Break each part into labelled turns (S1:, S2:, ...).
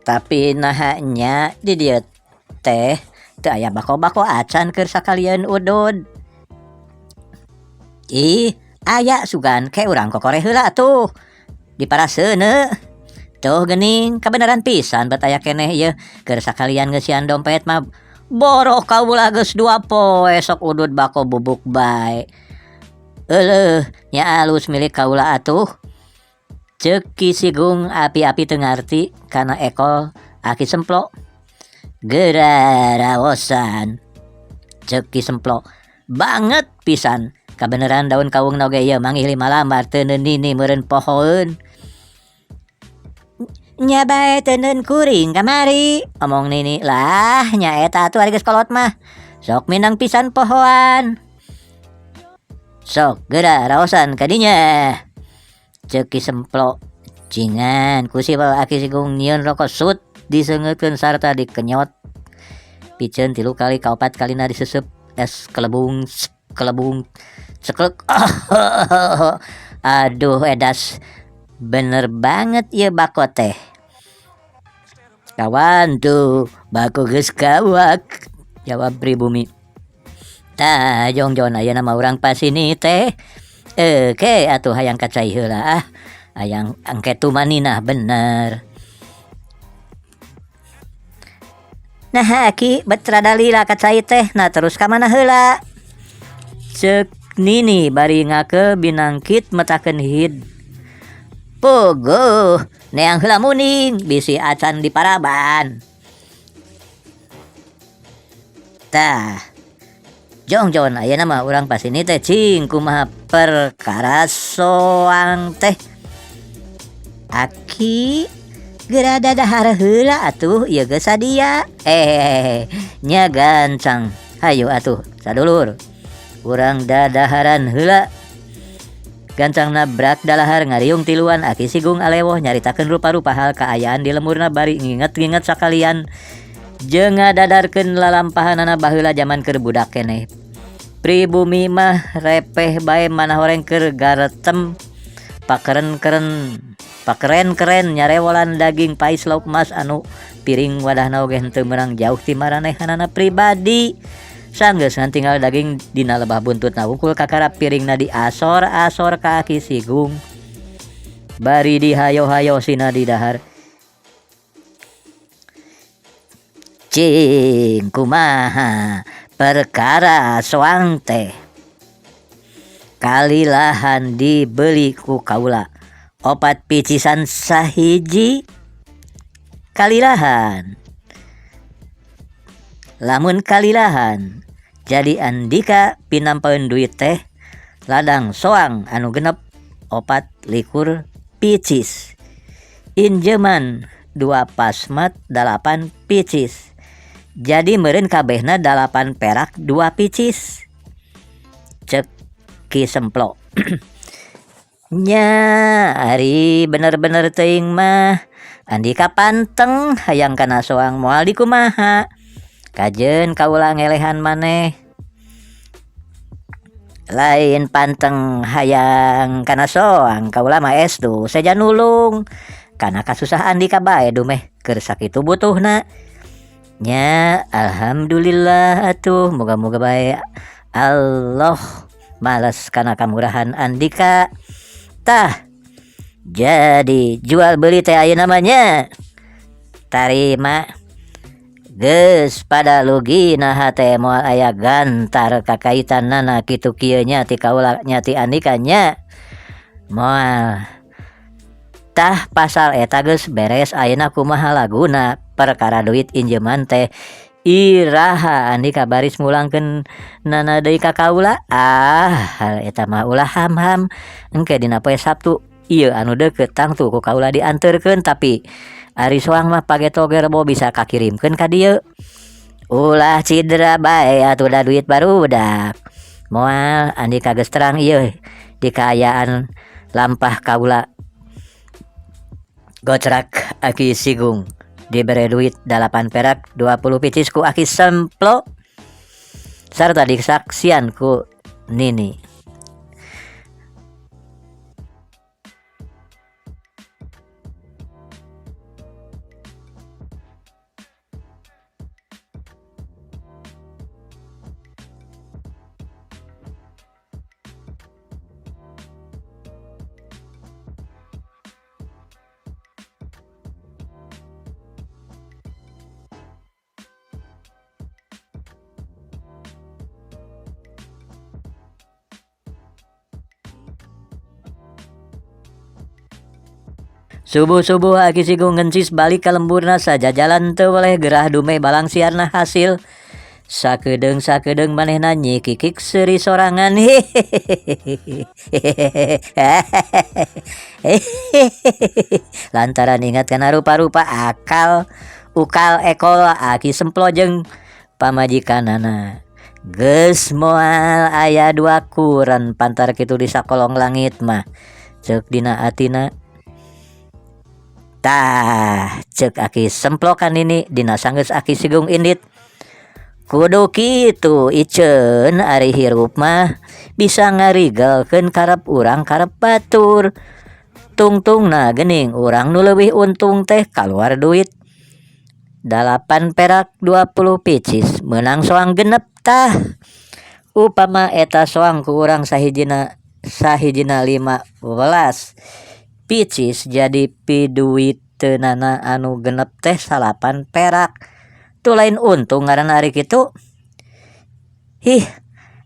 S1: Tapi naha nya di dieu teh teu aya bako-bako acan keur sakalian udud. Ih, aya sugan ke urang kokore heula atuh. Diparaseuneu. Tuh geuning kabeneran pisan bet aya keneh ieu keur sakalian ngeusian dompet mah boroh kaula geus dua poe sok udud bako bubuk bae. Euleuh nya alus milik kaula atuh. Ceuk Ki Sigung api-api teu ngarti kana ekol Aki Semplo. Geura raosan. Ceuk Ki Semplo. Banget pisan. Kabeneran daun kawungna oge ieu manggih lima lambar teu nini meureun pohoeun. Nya bae teu neun kuring kamari, omong Nini. Lah nya eta atuh ari geus kolot mah. Sok minang pisan pohoan. Sok geura raosan ka dinya. Ceuk Ki Semplo. Cingan ku si Aki Sigung nyieun rokok sut diseungeutkeun sarta dikenyot. Piceun tilu kali kaopat kalina diseseup es kelebung kelebung ceklek. Aduh edas bener banget ieu bako teh. Kawan tuh bako geus kawak jawab pribumi. Tah jongjon ayeuna mah urang pasini teh. Oke atuh hayang ka cai heula ah. Hayang engke tumaninah bener. Nah aki bet rada lila ka cai teh nah terus ka mana heula. Ceuk Nini bari ngake binangkit metakeun hid. Puguh neang heula muning bisi acan di paraban. Tah jongjon ayeuna mah urang pasini teh cing kumaha perkara soang teh. Aki geura dadahar heula atuh ieu geus sadia. Nya gancang. Hayu atuh sadulur. Urang dadaharan heula. Gancang nabrak dalahar ngariung tiluan Aki Sigung alewoh nyaritakeun rupa-rupa hal kaayaan di lemurna bari nginget-nginget sakalian jeung ngadadarkeun lalampahanana baheula jaman keur budak keneh. Pribumi mah repeh bae manah horeng keur garetem pakeren-keren pakeren-keren nyarewolan daging pais lauk emas anu piring wadahna oge henteu meunang jauh ti maranehanana pribadi. Sanggeus ngan tinggal daging dina lebah buntutna wungkul kakara piringna diasor-asor ka Aki Sigung. Bari dihayo-hayo sina didahar. Cing kumaha perkara soang teh. Kalilahan dibeli ku kaula. Opat picisan sahiji kalilahan. Lamun kalilahan jadi andika pinampaeun duit teh ladang soang anu genep 24 picis. Injeman 2 pasmat 8 picis. Jadi meureun kabehna 8 perak 2 picis. Ceuk Ki Semplo. Nya ari bener-bener teuing mah andika panteng hayang kana soang moal dikumaha. Kajeun kaula ngelehan maneh. Lain panteng hayang kana soang kaula mah estu seja nulung. Kana kasusahan andika bae dumeh keur sakitu butuhna. Nya alhamdulillah atuh moga-moga bae Allah males kana kamurahan andika. Tah jadi jual beli teh ayeuna mah nya tarima geus pada lugi naha teh moal aya gantar kakaitanana kitu kieu nya ti kaula nya ti andika nya moal. Tah pasal eta geus beres ayeuna kumaha laguna perkara duit injeman teh iraha andika baris mulangkeun nana deui ka kaula. Ah hal eta mah ulah ham-ham engke dina poe Sabtu ieu anu deukeut tangtu ku kaula dianterkeun tapi ari soang mah pageto ge rebo bisa kakirimkeun ka dieu. Ulah cidera bae atuh da duit barudak. Moal andika geus terang ieu di kaayaan lampah kaula. Gocrak Aki Sigung dibere duit 8 perak 20 picis ku Aki Semplo sarta disaksian ku Nini. Subuh-subuh Aki Sigung ngencis balik ka lemburna sajajalan teu weleh gerah dumeh balangsiarna hasil. Sakedeung-sakedeung manehna nyikikik seuri sorangan. Lantaran ingat kana rupa-rupa akal ukal ekol Aki Semplo jeung pamajikanana. Geus moal aya dua kuren pantar kitu di sakolong langit mah ceuk dina atina. Tah ceuk Aki Semplo ka Nini dina sanggeus Aki Sigung indit. Kudu kitu iceun ari hirup mah bisa ngarigelkeun karep urang karep batur. Tungtungna geuning urang nu leuwih untung teh kaluar duit dalapan perak 20 picis meunang soang genep tah. Upama eta soang ku urang sahijina sahijina 15 picis jadi piduiteunana anu genep teh salapan perak. Tuh lain untung ngaranna ari kitu. Hih,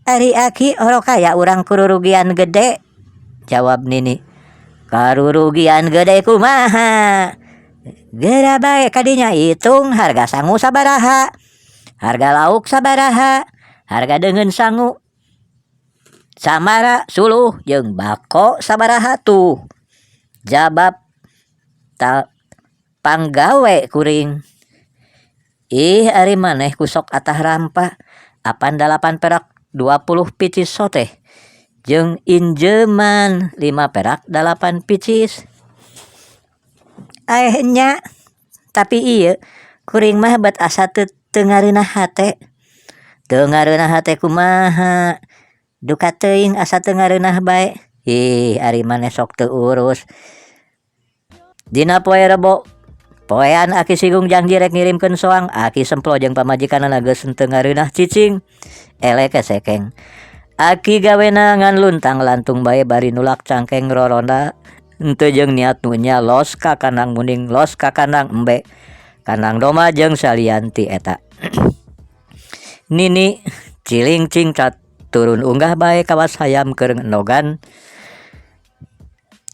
S1: ari aki orokaya urang kururugian gede, jawab Nini. Karurugian gede kumaha? Geura bae kadinya hitung harga sangu sabaraha, harga lauk sabaraha, harga deungeun sangu, samara, suluh jeung bako sabaraha tuh. Jabab ta panggawe kuring. Ih ari maneh ku sok atah rampa apan dalapan perak 20 picis soteh jeung injeuman 5 perak 8 picis. Aeh nya tapi ieu kuring mah bet asa teu ngareunah hate. Teu ngareunah hate kumaha? Duka teuing asa teu ngareunah bae. Ih ari maneh sok teu urus. Dina poe Rebo poean Aki Sigung janji rek ngirimkeun soang Aki Semplo jeung pamajikanana geus henteu ngareunah cicing eleh kesekeng. Aki gawena ngan luntang lantung bae bari nulak cangkeng roronda henteu jeung niat nu nya los ka kandang munding los ka kandang embe kandang doma jeung salian ti eta. Nini ciling cingcat turun unggah bae kawas hayam keur ngendogan.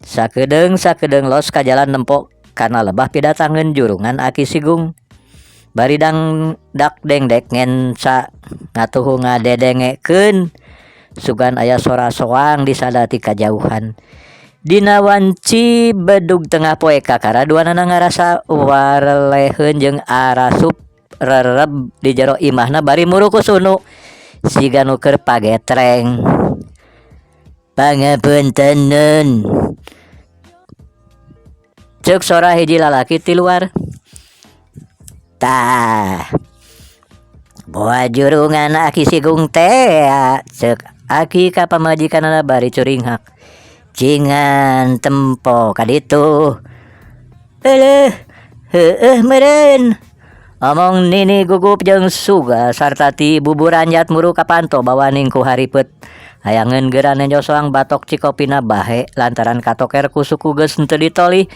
S1: Sakedeung-sakedeung los ka jalan nempo kana lebah pidatangeun jurungan Aki Sigung. Bari dang dak dengdek ngenca ngatuhu ngadedengekeun sugan aya sora soang disada ti kajauhan. Dina wanci bedug tengah poe kakara duanana ngarasa wareleheun jeung arasup rereb di jero imahna bari muruku sunu siga nu keur pagetreng. Pangapunteneun. Ceuk sora hiji lalaki ti luar. Tah. Boa jurungan Aki Sigung teh ceuk Aki ka pamajikanana bari curinghak. Cingan tempo ka ditu. Euleuh, heueuh meureun. Omong Nini gugup jeung suga sarta ti buburanjat muru ka panto bawaning ku haripeut. Hayangeun geura nenjo soang batok cikopina bahe lantaran katoker ku suku geus henteu ditolih.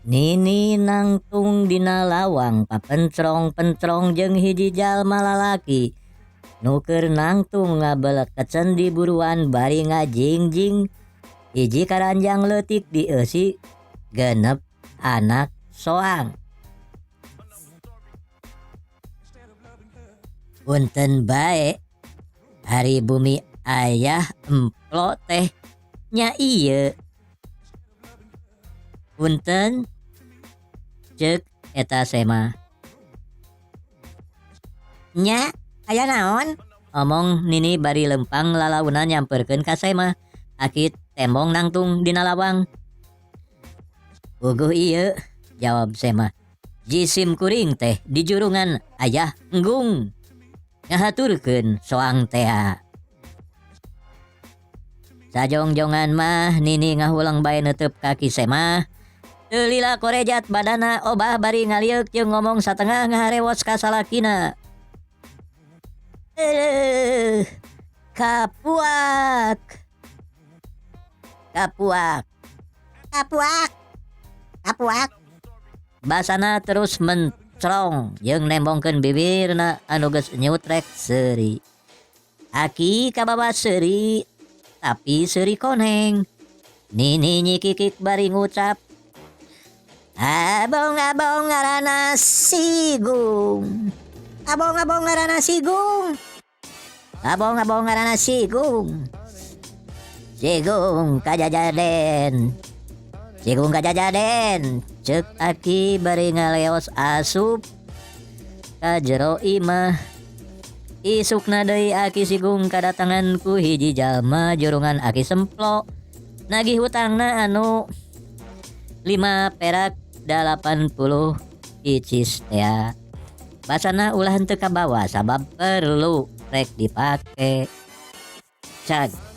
S1: Nini nangtung dina lawang papencrong-pencrong jeung hiji jalma lalaki nu keur nangtung ngabelekecen di buruan bari ngajingjing hiji karanjang leutik dieusi genep anak soang. Punten bae hari bumi ayah emplo teh nya ieu. Punten ceuk eta sema. Nya aya naon? Omong Nini bari lempang lalaunan nyamperkeun ka sema. Aki tembong nangtung dina lawang. Puguh ieu, jawab sema. Jisim kuring teh di jurungan ayah enggung. Ngahaturkeun soang tea. Sajongjongan mah Nini ngahulang bae neuteub kaki sema. Teu lila korejat badana obah bari ngalieuk jeung ngomong satengah ngaharewos ka salakina. Euleuh, kapuak. Kapuak. Kapuak. Kapuak. Basana terus mencrong jeung nembongkeun bibirna anu geus nyutrek seuri. Aki kabawa seuri tapi seuri koneng. Nini nyikikik bari ngucap, "Abong-abong ngaranna Sigung. Abong-abong ngaranna Sigung. Abong-abong ngaranna Sigung. Sigung kajajaden. Sigung kajajaden," cek Aki bari ngaleos asup ka jero imah. Isukna deui Aki Sigung kadatangan ku hiji jalma jurungan Aki Semplo. Nagih hutangna anu 5 perak 80 icis tea. Basana ulah henteu kabawa sabab perlu rek dipake. Cag.